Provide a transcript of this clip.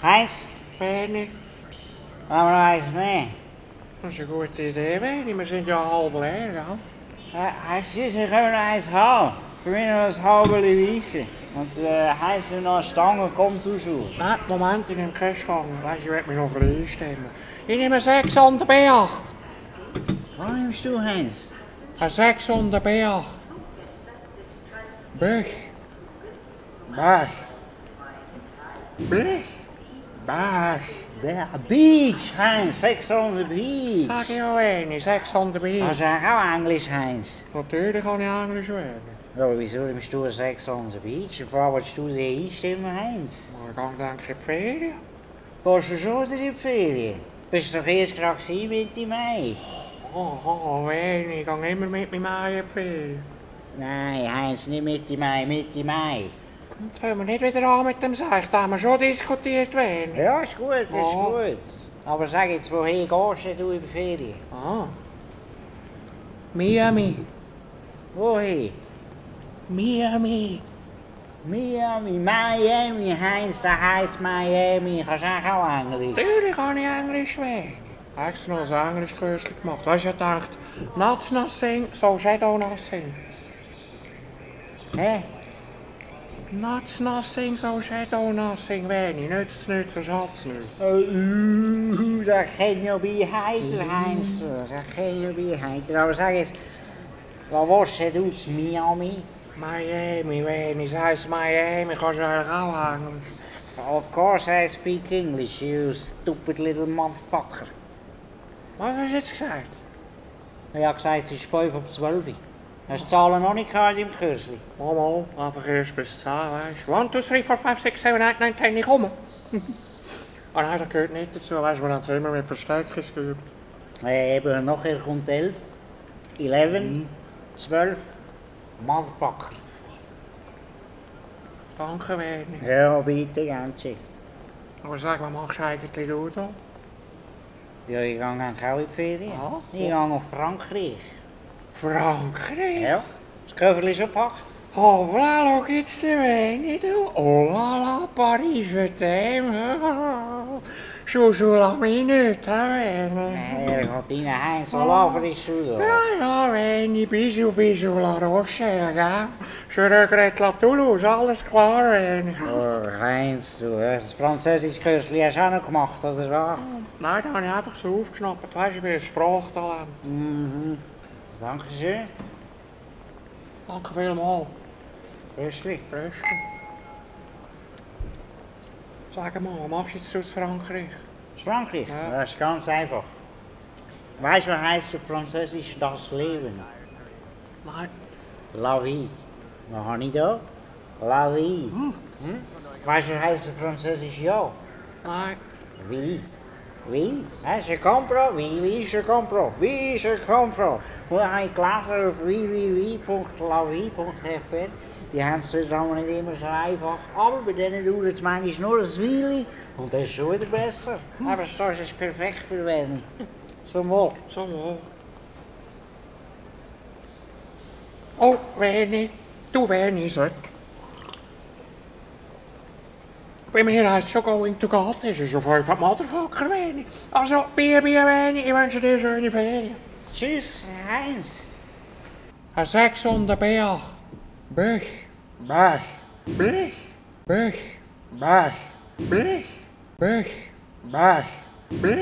Heinz, Veni, gaan we nou eens mee? dat is een goed idee, Veni. We zijn ja half leer, ja. Heinz, we gaan naar eens halen. Vanmiddag was halve Louise. Want Heinz er nog stangen komt toe. Na, Moment, ich nehme keine Stange. Weißt du, ich werde mich noch einstimmen. Ich nehme 600 B8. Wat nimmst du, Heinz? Een 600 B8. Bug. Baas. Bug. Baas. Beach, Heinz, 600 Beach. Sag ich auch wenig, 600 Maar B8. zeg ook Englisch, Heinz. Natürlich kann ich Englisch werden. Ja, wieso nimmst du 600 Beach? Waar willst du dir einstimmen, Heinz? Maar ik kan denk ik in de ferien. Gehst du schon wieder in die Ferien? Bist du doch erst gerade Mitte Mai? Oh, wenig. Ik ga immer mit meinem Mann in die Ferien. Nein, Heinz, nicht Mitte Mai, Mitte Mai. Jetzt fangen wir nicht wieder an mit dem Seich. Da haben wir schon diskutiert, wenig. Ja, ist gut, ist Oh. gut. Aber sag jetzt, woher gehst du in die Ferien? Ah. Miami. Woher? Miami. Miami, Heinz, dat heisst Miami. Kannst du auch Englisch? Natürlich kann ich Englisch werden. Extra noch ein Englischkurs gemacht. Weißt du, ich dachte, Nats Nothing, so Shadow Nothing. Hä? Nats Nothing, so Shadow Nothing. Wenig, nichts, nichts, Schatz nicht. Dat ken je bij Heitel, Heinz. Dat ken je bij Heitel. Aber sag jetzt, wat was du in Miami? Miami, wenig, ze heisst Miami, kannst du eigentlich auch Englisch. Of course I speak English, you stupid little motherfucker. Was hast du jetzt gesagt? Ich habe gesagt, es ist 5 ab 12. Hast du die Zahlen noch nicht gehört im Kürzli? Mal, einfach erst bis 10, weißt du. 1, 2, 3, 4, 5, 6, 7, 8, 9, 10, ich komme. Ah nein, das gehört nicht dazu, weißt du, wir haben es immer mit Verstärkers geübt. Eben, nachher kommt 11, 11, 12, motherfucker. Danke, wenig. Ja, bitte, ganz Aber sag, was machst du eigentlich du da? Ja, ich gehe eigentlich auch in die Ferien. Ah, Ich gehe nach Frankreich. Frankreich? Ja, das Köfferli ist schon gepackt. Oh, voilà, schau jetzt dir wenig, du. Oh la la, Paris, je t'aime. Chouchou la minute, hè, wenig. Er gaat in Heinz, wat laver is du da? Ja, ja, wenig. Bisou, bisou, la Rochelle, gell? Je regrette la Toulouse, alles klar, wenig. Oh, Heinz, du, das französische Kürzli hast du auch noch gemacht, oder was? Nein, da habe ich einfach so aufgeschnappt. Weißt du, ich bin ein Sprachtalent. Mhm. Dankeschön. Danke vielmals. Kürzli. Beste. Sag mal, was machst du jetzt aus Frankreich? Aus Frankreich? Ja. Das ist ganz einfach. Weißt du, was heißt auf Französisch das Leben? Nein. La vie. Was habe ich da? La vie. Weißt du, was heißt auf Französisch ja? Nein. Wie? Wie? Je comprends? Wie, je comprends? Wie, je comprends? Hoe habe ich gelesen auf www.lavie.fr. Die haben es dus allemaal nicht immer so einfach. Aber bei denen dauert es manchmal nur ein Weile. Und das ist schon wieder besser. Aber das ist perfekt für Werni. Zum Wohl. Zo mal. Oh, Werni. Du Werni, zet. Bei mir heißt es schon going to God. Das ist auf jeden Fall Motherfucker, Werni. Also, Bier, Werni. Ich wünsche dir schöne Ferien. Tschüss, Heinz. Een 600 B8. Bug. Bug. Bug. Bug. Bug. Bug. Bug. Bug. Bug.